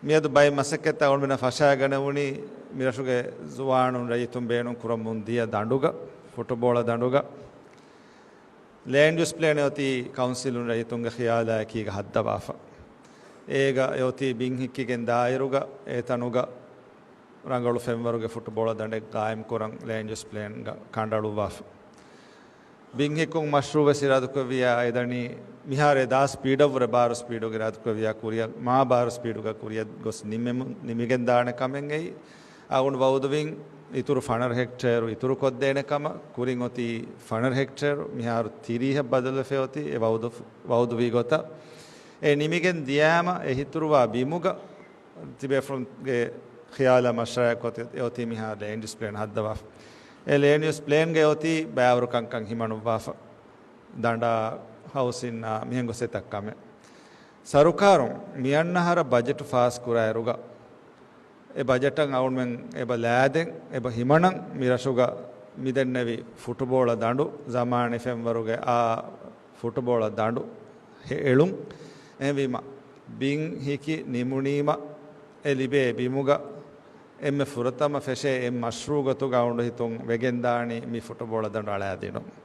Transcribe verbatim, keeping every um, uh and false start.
މިއަދު ބައެއް މަސައްކަތްތައް އަޅުމެންނަށް ފަށާގަނެވުނީ މިރަށުގެ ޒުވާނުން ރައްޔިތުން ބޭނުން ކުރަމުން ދިޔަ ދަނޑުގަ، ފުޓުބޯޅަ ދަނޑުގަ. ލޭންޑް ޔޫސް ޕްލޭން އެއޮތީ ކައުންސިލުން ރައްޔިތުންގެ ޚިޔާލާއެކީގަ ހައްދަވާފަ. އޭގަ އެއޮތީ ބިން ހިއްކިގެން ދާއިރުގަ އެ ތަނުގަ ރަނގަޅު ފެންވަރުގެ ފުޓުބޯޅަ ދަނޑެއް ގާއިމް ކުރަން ލޭންޑް ޔޫސް ޕްލޭންގަ ކަނޑައަޅުއްވާފަ. ބިން ހިއްކުން މަޝްރޫއުވެސް އިރާދަކުރެއްވިޔާ އެދަނީ މިހާރު އެ ދާ ސްޕީޑަށްވުރެ ބާރު ސްޕީޑުގަ އިރާދަކުރެއްވިޔާ ކުރިއަށް، މާ ބާރު ސްޕީޑުގަ ކުރިއަށް ގޮސް ނިމެމު-، ނިމިގެން ދާނެ ކަމެއް އެއީ. އަޅުގަނޑު ވައުދުވިން އިތުރު ފަނަރަ ހެކްޓޭރު އިތުރު ކޮށްދޭނެ ކަމަށް. ކުރިން އޮތީ ފަނަރަ ހެކްޓޭރު، މިހާރު ތިރީހަށް ބަދަލުވެފަ އޮތީ އެ ވައުދު-، ވައުދުވި ގޮތަށް. އެ ނިމިގެން ދިޔާމަ އެ ހިތުރުވާ ބިމުގަ ތިބޭފުޅުންގެ ޚިޔާލާ މަޝްރާއެއް އޮތީ މިހާ ލޭންޑް ޔޫސް ޕްލޭން ހައްދަވާފަ. އެ ލޭންޑް ޔޫސް ޕްލޭންގައި އޮތީ ބައިވަރު ކަންކަން ހިމަނުއްވާފަ. ދަނޑާ، ހައުސިންއާ، މިހެން ގޮސް އެތައް ކަމެއް. ސަރުކާރުން މިއަންނަ އަހަރަށް ބަޖެޓު ފާސް ކުރާއިރުގަ، އެ ބަޖެޓަށް އަޅުމެން އެބަ ލާދެން، އެބަ ހިމަނަން މި ރަށުގަ މިދެންނެވި ފުޓުބޯޅަ ދަނޑު، ޒަމާނީ ފެންވަރުގެ އާ ފުޓުބޯޅަ ދަނޑު ހެ-، އެޅުން. އެހެންވީމަ، ބިން ހިކި ނިމުނީމަ، އެ ލިބޭ ބިމުގަ އެންމެ ފުރަތަމަ ފެށޭ އެއް މަޝްރޫއު ގޮތުގަ އަޅުގަނޑު ހިތުން ވެގެންދާނީ މި ފުޓުބޯޅަ ދަނޑު އަޅާދިނުން.